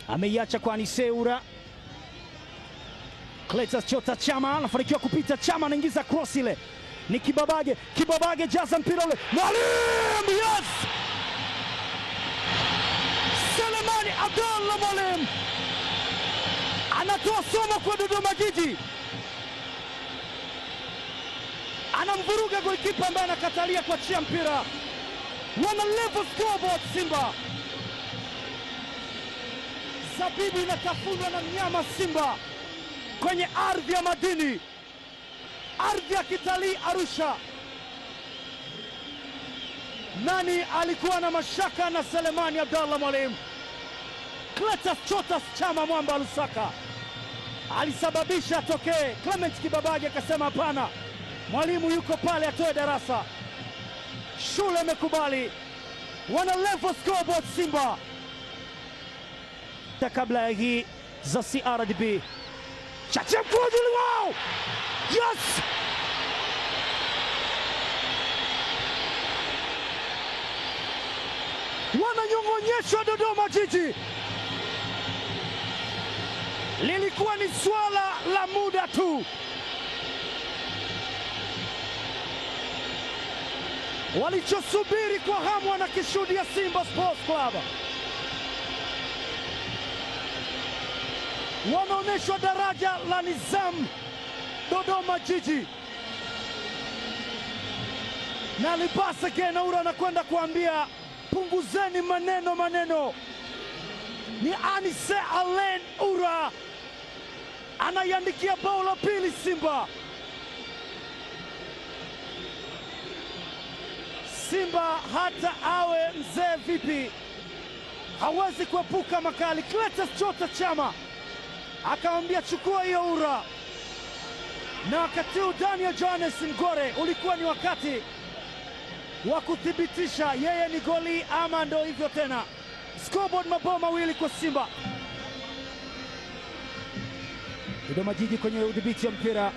Ameiacha kwa Aniseura. Cletus Chota Chama anafanikiwa kupita. Chama anaingiza cross ile. Ni Kibabage, Kibabage jaza mpira ule. Mwalimu, yes! Selemani Abdallah Mwalimu anatoa somo kwa Dodoma Jiji. Anamvuruga golikipa ambaye anakatalia kuachia mpira. Wana level scoreboard Simba. Zabibu inatafunwa na mnyama Simba kwenye ardhi ya madini, ardhi ya kitalii Arusha. Nani alikuwa na mashaka na Selemani Abdallah Mwalimu? Cletus Chotas Chama mwamba Lusaka alisababisha atokee. Clement Kibabage akasema hapana, mwalimu yuko pale atoe darasa. Shule imekubali, wana level scoreboard Simba. Kabla ya hii za CRDB, Chache mkwaju wao! Yes! Wananyong'onyeshwa Dodoma Jiji. Lilikuwa ni swala la muda tu. Walichosubiri kwa hamu wanakishuhudia Simba Sports Club. Wanaonyeshwa daraja la Nizam Dodoma Jiji. Na Libasa Genaura anakwenda kuambia punguzeni maneno maneno. Ni Anise Alain Ura anaiandikia bao la pili Simba. Simba hata awe mzee vipi hawezi kuepuka makali. Cletus Chota Chama akamwambia chukua hiyo ura, na wakati huu Daniel Johannes Ngore ulikuwa ni wakati wa kuthibitisha yeye ni goli ama ndo hivyo tena. Scoreboard mabao mawili kwa Simba. Dodoma Jiji kwenye udhibiti wa mpira,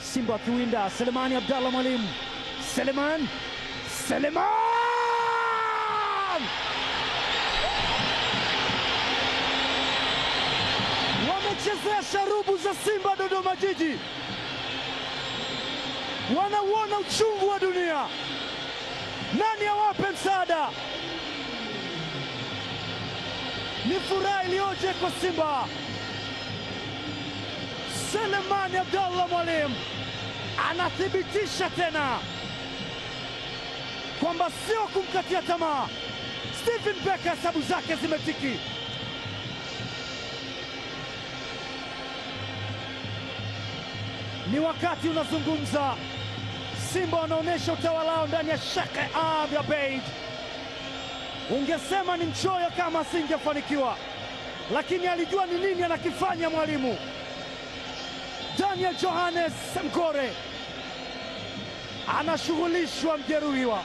Simba akiwinda. Selemani Abdallah Mwalimu, Seleman, Seleman! Wamechezea sharubu za Simba Dodoma Jiji. Wanauona uchungu wa dunia. Nani awape msaada? Ni furaha iliyoje kwa Simba. Selemani Abdallah Mwalimu anathibitisha tena kwamba sio kumkatia tamaa. Stephen Becker hesabu zake zimetiki. Ni wakati unazungumza. Simba wanaonesha utawala wao ndani ya Sheikh Ahmed Abeid. Ungesema ni mchoyo kama asingefanikiwa, lakini alijua ni nini anakifanya mwalimu. Daniel Johannes Mkore anashughulishwa mjeruhiwa.